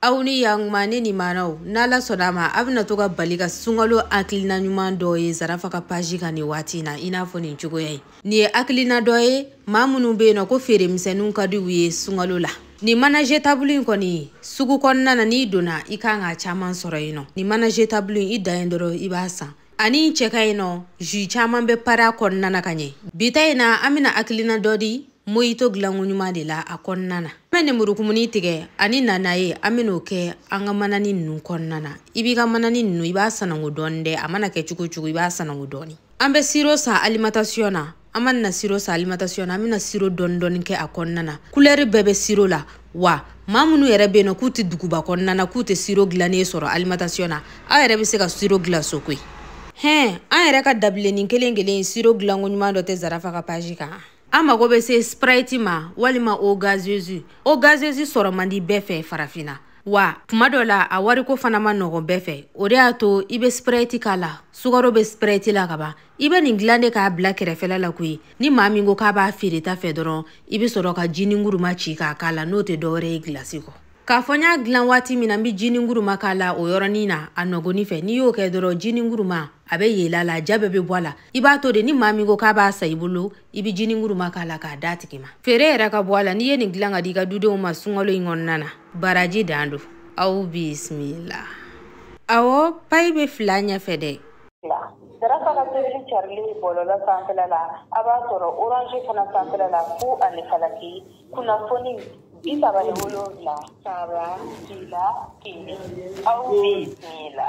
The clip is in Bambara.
Aw ni yanguma ne ni manaw n'ala sɔnna a ma a bɛna to ka bali ka sunkalo hakilina ɲuman dɔ ye Zarafa ka page kan nin waati in na i n'a fɔ nin cogoya in. Nin ye hakilina dɔ ye maa minnu bɛ yen nɔ ko feeremisɛnninw ka di u ye sunkalo la. Nin mana jetable in kɔni sugu kɔnɔna na n'i donna i kan k'a caman sɔrɔ yen nɔ. Nin mana jetable in i dan ye dɔrɔn i b'a san. Ani cɛ ka ɲi nɔ jus caman bɛ pari a kɔnɔna na ka ɲɛ. Bi ta in na an bɛna hakilina dɔ di mojito dilanko ɲuman de la a kɔnɔna na. An bɛ lemurukumuni tigɛ ani nana ye an bɛn'o kɛ an ka manani ninnu kɔnɔna na. I b'i ka manani ninnu i b'a sanango dɔɔni dɛ, a mana kɛ cogo cogo i b'a sanango dɔɔni. An bɛ siro san alimentation na, an mana na siro san alimentation na, an bɛna siro dɔɔni dɔɔni kɛ a kɔnɔna na. Couleur bɛɛ bɛ siro la wa maa minnu yɛrɛ bɛ yen nɔ k'u tɛ duguba kɔnɔna na k'u tɛ siro dilannen sɔrɔ alimentation na, aw yɛrɛ bɛ se ka siro dilan so koyi. Hɛn, an yɛrɛ ka dabilennin kelen kelen siro dilanko ɲuman dɔ tɛ Zarafa ka page kan. An mago bɛ se Sprite ma walima eau gazeuse. Eau gazeuse sɔrɔ man di bɛɛ fɛ farafinna wa kuma dɔ la a wariko fana ma nɔgɔn bɛɛ fɛ. O de y'a to i bɛ Sprite k'a la, sukaro bɛ Sprite la ka ban. I bɛ nin dilan de k'a bila kɛrɛfɛla la koyi. Ni maa min ko k'a b'a feereta fɛ dɔrɔn i bɛ sɔrɔ ka jininguruma ci k'a k'a la, n'o tɛ dɔwɛrɛ ye gilasi kɔ. K'a fɔ n y'a dilan waati min na n bɛ jininguruma k'a la o yɔrɔnin na a nɔgɔni fɛ. N'i y'o kɛ dɔrɔn jininguruma a bɛ yɛlɛ a la, a ja bɛɛ bɛ bɔ a la. I b'a to de ni maa min ko k'a b'a san i bolo i bɛ jininguruma k'a la k'a d'a tigi ma. Feere yɛrɛ ka bɔ a la n'i ye nin dilan ka di i ka dudenw ma sunkalo in kɔnɔna na. Baraji dan don. Aw bisimila. Awɔ, payi bɛ fila ɲɛfɛ dɛ. Zarafa ka tobili carilen bɔlɔlɔ sanfɛla la, a b'a sɔrɔ Orange fana sanfɛla la fu ani falaki kunnafoni 37 3 0 1. Aw bisimila.